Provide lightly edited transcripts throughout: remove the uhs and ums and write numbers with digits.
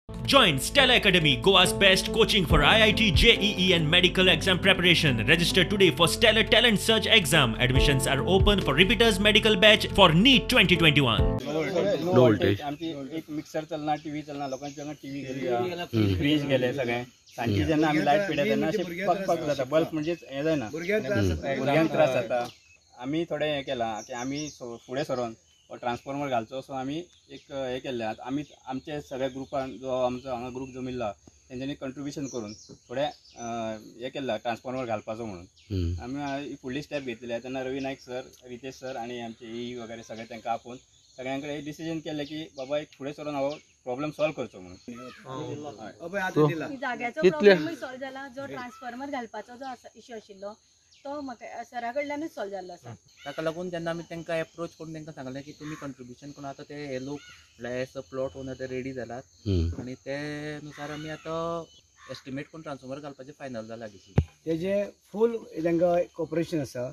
Join Stella Academy, Goa's best coaching for IIT, JEE and medical exam preparation. Register today for Stellar Talent Search exam. Admissions are open for repeaters medical batch for NEET 2021. Low voltage. आमची एक mixer चलना, TV चलना, लोकांची हांगा TV गेली, fridge गेले सगळे. सांजची जेन्ना आमी लायट पेटयता तेन्ना अशें पक पक जाता, बल्ब म्हणजेच हें जायना, भुरग्यांक त्रास जाता. आमी थोडें हें केलां की आमी फुडें सरोन ट्रान्सफॉर्मर घालचो असो आमी एक हें केल्लें. आतां आमी आमचे सगळ्या ग्रुपान जो आमचो हांगा ग्रूप जमिल्लो तेंच्यांनी कंट्रिब्युशन करून थोडें हें केल्लां ट्रान्सफॉर्मर घालपाचो म्हणून आमी फुडली स्टेप घेतलेली. तेन्ना रवी नायक सर, रितेश सर आनी आमचे ई वगैरे सगळे तांकां आपोवन सगळ्यां कडेन डिसिजन केलें की बाबा एक फुडें सरून हो प्रॉब्लम सॉल्व करचो म्हणून. जाग्याचो प्रॉब्लेमूय सॉल्व जाला, जो ट्रान्सफॉर्मर घालपाचो जो इश्यू आशिल्लो तो म्हाका सरा कडल्यानूच सॉल्व जाल्लो आसा. ताका लागून जेन्ना आमी तांकां एप्रोच करून तांकां सांगलें की तुमी कंट्रिब्युशन करून आतां ते हे लोक म्हणल्यार एज अ प्लॉट ओनर ते रेडी जालात आनी ते नुसार आमी आतां एस्टिमेट करून ट्रान्सफॉर्मर घालपाचें फायनल जाला. तेजें फूल तांकां कॉपरेशन आसा,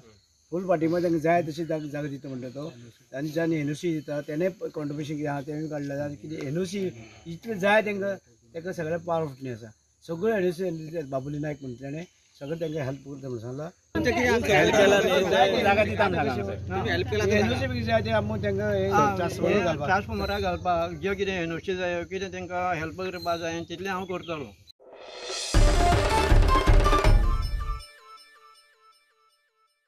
फूल पार्टी तांकां जाय तशी जागा दिता म्हणटा तो. आनी जाणें एनओसी दिता तेणें कॉन्ट्रिब्युशन कितें आहा तेणें काडलें आनी कितें एनओसी इतलें जाय तांकां ताका सगळें पावर ऑफ आसा. सगळें एनओसी बाबुली नायक म्हणटा तेणें सगळें तांकां हेल्प करता म्हणून सांगलां. ट्रान्सफॉर्मरा घालपाक जे कितें एनओसी जाय कितें तांकां हेल्प करपाक जाय तितलें हांव करतलो.